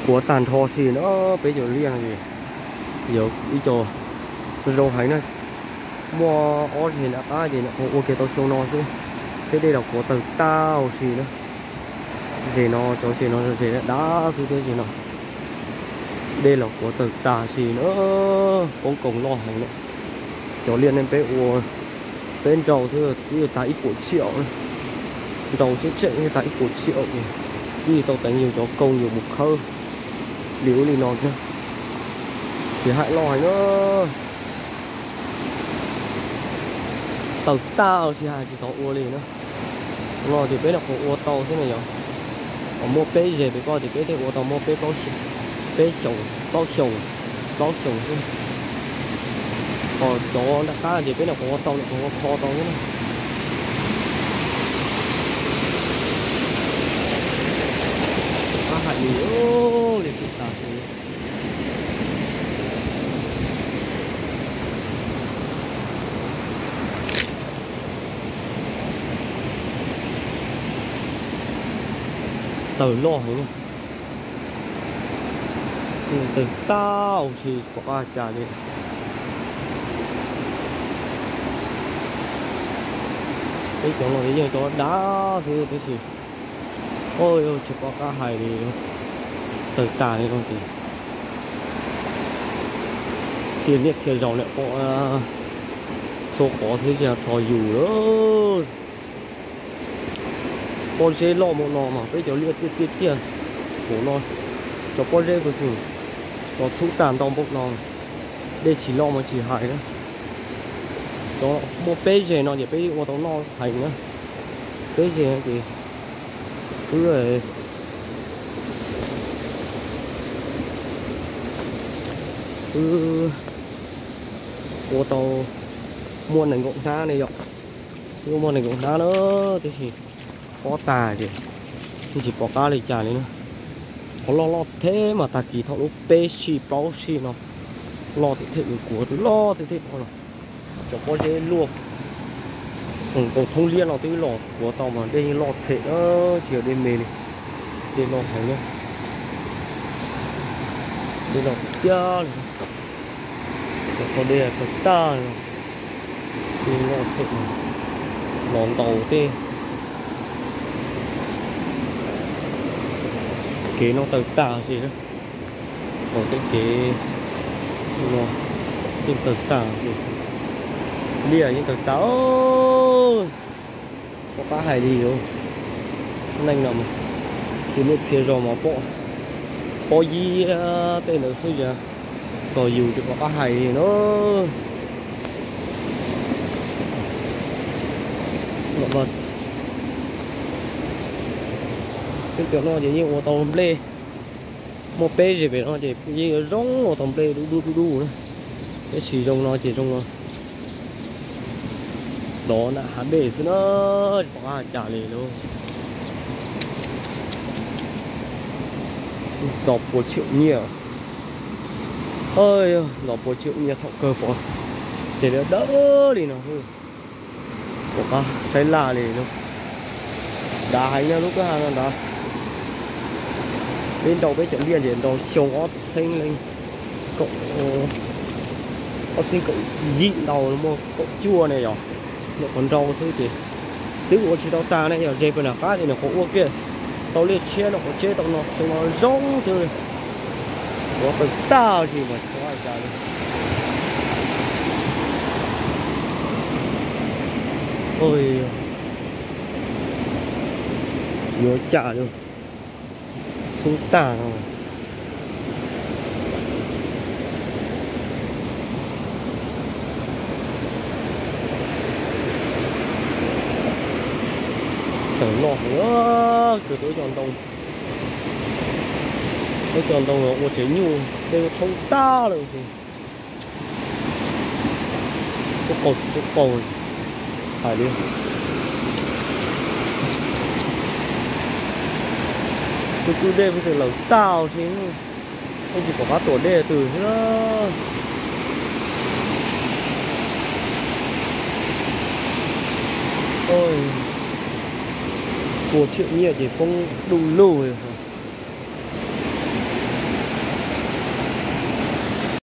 Kuav tag nrho si na, peb cov liaj no ces yog ib co zoo heev na. Muaj ob zeg nram qab ces nyuam qhuav ua kiag tau xyoo no xwb, thiab dej los kuav tawg tag huv si na. Zeg no, cov zeg no zeg dav xwb thiab zeg no dej los kuav tawg tag si na. Poob koom loj heev na. Cov liaj nej peb ua, peb nrau xwb twb yuav tag ib puas tsib aum na. Nrau xwb tseem yuav tag ib puas tsib aum ces twb yuav tau teev yus cov koom yus mus khawb li ub li no thiab. Ces haim loj heev na. Tawg tag huv si, hais tsis txhob ua li na. No ces peb nyuam qhuav ua tau xwb na yog, muaj peb zeg pem ko ces peb thiaj ua tau muaj peb plaub xyoos, peb xyoos, plaub xyoos, plaub xyoos xwb. Ho cov nram qab ces peb nyuam qhuav ua tau, nyuam qhuav ua kho tau xwb na. Qab hais li, li tsis tas. Tawg loj heev, tawg tag huv si, pom qab cas li. Peb cov no yeej cov dav xwb tab sis, oj, tsis pom qab hais li. Tawg tag li no ces txhia niaj txhia zaus niam pom txhua qhov xwb tsis txog yus lawm. Pob zeb loj npaum no mas peb cov liaj tiaj tiaj tiaj npaum no, cov pob zeb puas xwm los txhub tag ntau npaum no, dej tsis loj mas tsis hais na. Cov muaj peb zeg no ces peb ua tau noj heev na. Peb zeg no ces wb, wb ua tau muaj nees nkaum hnab ne yom. Wb muaj nees nkaum hnab na, tab sis pob tag ces tsis pom qab li cas li na. Qhov loj loj thiab mas tag kis thaum lub peb sij plaub sij no loj thiab thiaj li kuav, loj thiab thiaj no los. Cov pob zeb luaj nkaus thoob liaj no twb los kuav tau mas dej yeej loj thiab na, tsis yog dej me li. Dej loj heev na, dej loj tiag tiag li. Cov qhov dej tawg tag li no, dej loj thiab, los ntaus tej kev no tawg tag si. Ntaus tej kev no yeej tawg tag si, liaj yeej tawg tag. Pom qab hais li os, neej no mas txhia niaj txhia zaus mas pom, pob zeb tej ntawd xwb, txog yus tsis pom qab hais li na. Peb cov no ces yeej ua tau nplej, muaj peb zeg pem no ces yeej yuav zoo ua tau nplej dub dub dub dub na. Tab sis zoo no ces zoo no, dov nram hav dej xwb na, tsis pom qab cas li lauj. Nto pua tsheem nyiaj, nto pua tsheem nyiaj thaum kawg pom ces li dawb li no. Pom qab saib laj li lauj. Dav heev na lub kwj ha no dav. Peb nrau peb cov liaj ces nrau xyoo ob txhiab leej kaum, ob txhiab kaum yim ntau muaj kaum cuaj ne yog. Nyuam qhuav nrau xwb ces twb ua tsis tau tag ne, yog ze pem nram qab ces nyuam qhuav ua kiag tau liaj tshiab no, qhuav tseb tau no, xyoo no zoo xwb li. Ua tawg tag li mas tsis pom qab cas li. Yuav cas li, txhub tag no. Tawg loj heev, kws tau ib co ntoo, ib co ntoo ua tsev nyuj, dej ua tshoob tag lawm ces tub qaug tsis tub qaug hais li. Tus kwj dej puag tseem lawm tag si, yeej tsis pom qab tuam dej twg thiab. Pua tsheem nyiaj ces poob duj lug.